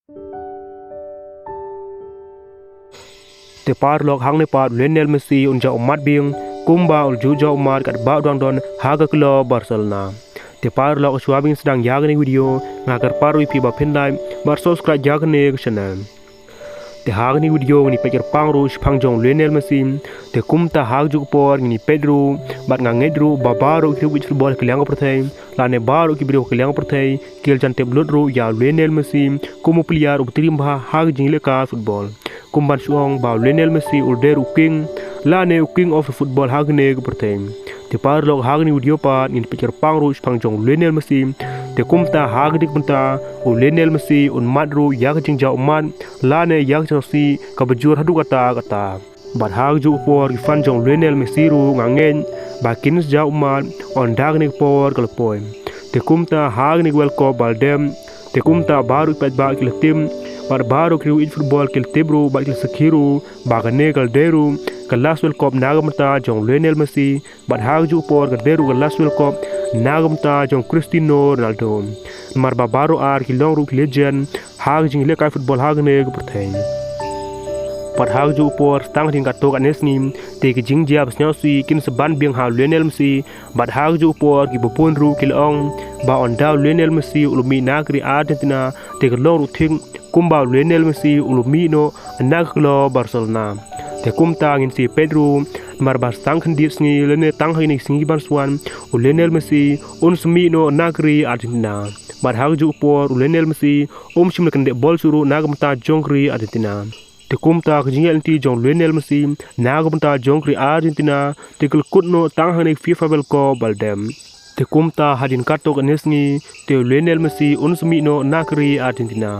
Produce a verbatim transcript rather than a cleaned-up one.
Te paralok, hangne pat u Lionel Messi un jah ummat biang kumba u la ju jah ummat katba u dang don ha ka club Barcelona. Te paralok, shuwa ba ngin sdang ïa kane ka video, nga kyrpad ruh ïa phi ba phin like bad subscribe ïa kane ka channel. Te ha kane ka video ngin ïa peit kyrpang ruh shaphang jong u Lionel Messi. Te kumta ha kajuh ka por ngin ïa peit ruh bad nga ngeit ruh ba baroh ki riewkit football ha ka liang ka pyrthei lane baroh ki briew ha ka liang ka pyrthei ki la jan tip lut ruh ïa u Lionel Messi kum u player uba triem bha ha ka jingïalehkai football. Kumban shu ong ba u Lionel Messi u la dei ruh u king lane u king of the football ha kane ka pyrthei. Te paralok, ha kane ka video pat ngin ïa peit kyrpang ruh shaphang jong u Lionel Messi. Te kumta ha kane ka bynta u Lionel Messi un mad ruh ïa ka jingjah ummat lane ïa ka jingjah sih kaba jur haduh katta katta. Bad ha kajuh ka por ki fan jong u Lionel Messi ruh nga ngeit ba kin sa jah ummat ynda kane ka por ka la poi. Te kumta ha kane ka World Cup ba la dep, te kumta baroh ki paidbah ki la tip bad baroh ki riewkit football ki la tip ruh bad ki la sakhi ruh ba kane ka la dei ruh ka last World Cup na ka bynta jong u Lionel Messi. Bad ha kajuh ka por ka dei ruh ka last World Cup na ka bynta jong u Cristiano Ronaldo. Namar ba baroh ar ki long ruh ki legend ha ka jingïalehkai football ha kane ka pyrthei. Bad ha kajuh ka por tang hadien katto katne sngi te ki jingjia ba sngewsih kin sa ban biang ha u Lionel Messi. Bad ha kajuh ka por kiba bun ruh ki la ong ba ynda u Lionel Messi u la mih na ka ri Argentina te ka long ruh thik kumba u Lionel Messi u la mih noh na ka club Barcelona. Te kumta ngin sa ïa peit ruh namar ba tang khyndiat sngi lane tang ha kine ki sngi kiban sa wan u Lionel Messi un sa mih noh na ka ri Argentina. Bad ha kajuh ka por u Lionel Messi um shym la kyndit bol shuh ruh na ka bynta jong ka ri Argentina. Te kumta ka jingïaid lynti jong u Lionel Messi na ka bynta jong ka ri Argentina te ka la kut noh tang hangne ka FIFA World Cup ba la dep. Te kumta hadien katto katne sngi te u Lionel Messi un sa mih noh na ka ri Argentina.